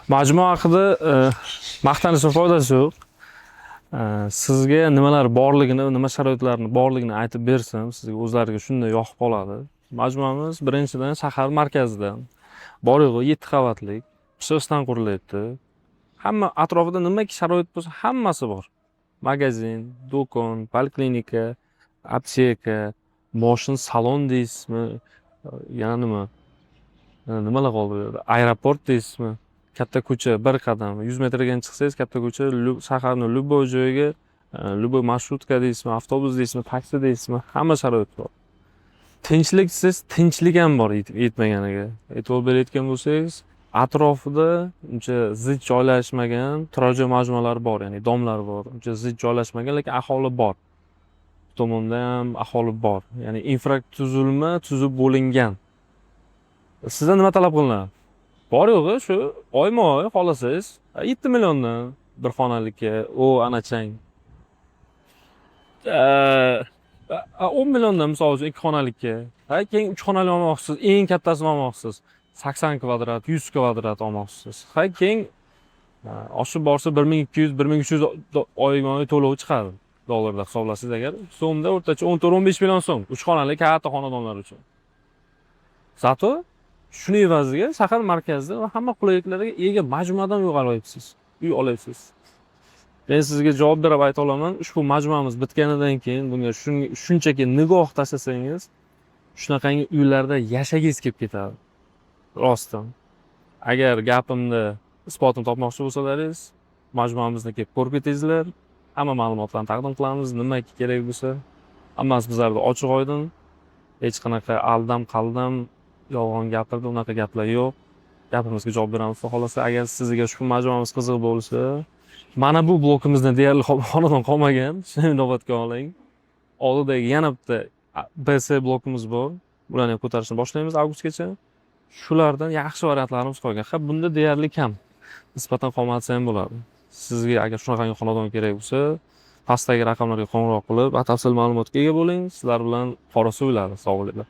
Majmua haqida maqtanishni foydasi yo'q. Sizga nimalar borligini, nima sharoitlarni borligini aytib bersam, sizga o'zlariga shunday yoqib qoladi. Majmuamiz birinchidan shahar markazida. Bor yo'g'i 7 qavatlik, PSOSdan qurilyapti. Hamma atrofida nimaki sharoit bo'lsa, hammasi bor. Magazin, do'kon, poliklinika, apteka, moshin salon deysizmi, yana nima? Nimalar qoldi bu yerda? Aeroport deysizmi? Katta ko'cha, bir qadam, 100 metrga chiqsangiz katta ko'cha, shaharni любой joyiga, любой маршрутка deysizmi, avtobus deysizmi, taksi deysizmi, hamma sharoit bor. Tinchlik desangiz, tinchlik ham bor yetmaganiga. E'tibor berayotgan bo'lsangiz, atrofida uncha zich joylashmagan turar joy majmualari bor, ya'ni domlar bor. Uncha zich joylashmagan, lekin aholi bor. Bu tomonda ham aholi bor. Ya'ni infratuzilma tuzib bo'lingan. Sizdan nima talab qilinadi? Bor yo'g'i shu oyma-oy xohlasangiz 7 milliondan bir xonalikka, o anachang. 10 milliondan misol uchun 2 xonalikka. Ha, keyin 3 xonali olmoqchisiz, eng kattasini olmoqchisiz. 80 kvadrat, 100 kvadrat olmoqchisiz. Ha, keyin oshib borsa 1200, 1300 oyma-oy to'lov chiqadi. Dollarda hisoblasangiz agar, so'mda o'rtacha 14-15 million so'm 3 xonali katta xonadonlar uchun. Зато shuni evaziga shahar markazida va hamma qulayliklarga ega majmuadan uy olyapsiz. Uy olyapsiz. Men sizga javob berib ayta olaman, ushbu majmuamiz bitganidan keyin bunga shunchaki nigoh tashlasangiz, shunaqangi uylarda yashagingiz kelib ketadi. Rostdan. Agar gapimni isbotini topmoqchi bo'lsalaringiz, majmuamizni kelib ko'rib ketingizlar. Hamma ma'lumotlarni taqdim qilamiz, nima kerak bo'lsa, hammasi bizlarda ochiq oydin. Hech qanaqa aldam qaldam, yolg'on gapirdi, unaqa gaplar yo'q. Gapimizga javob beramiz, xudo xohlasa. Agar sizga ushbu majmuamiz qiziq bo'lsa, mana bu blokimizda deyarli xonadon qolmagan, shuni inobatga oling. Oldidagi yana bitta BC blokimiz bor. Ularni ham ko'tarishni boshlaymiz avgustgacha. Shulardan yaxshi variantlarimiz qolgan. Ha, bunda deyarli kam. Nisbatan qolmasa ham bo'ladi. Sizga agar shunaqangi xonadon kerak bo'lsa, pastdagi raqamlarga qo'ng'iroq qilib, batafsil ma'lumotga ega bo'ling. Sizlar bilan Qorasuv uylari. Sog' bo'linglar.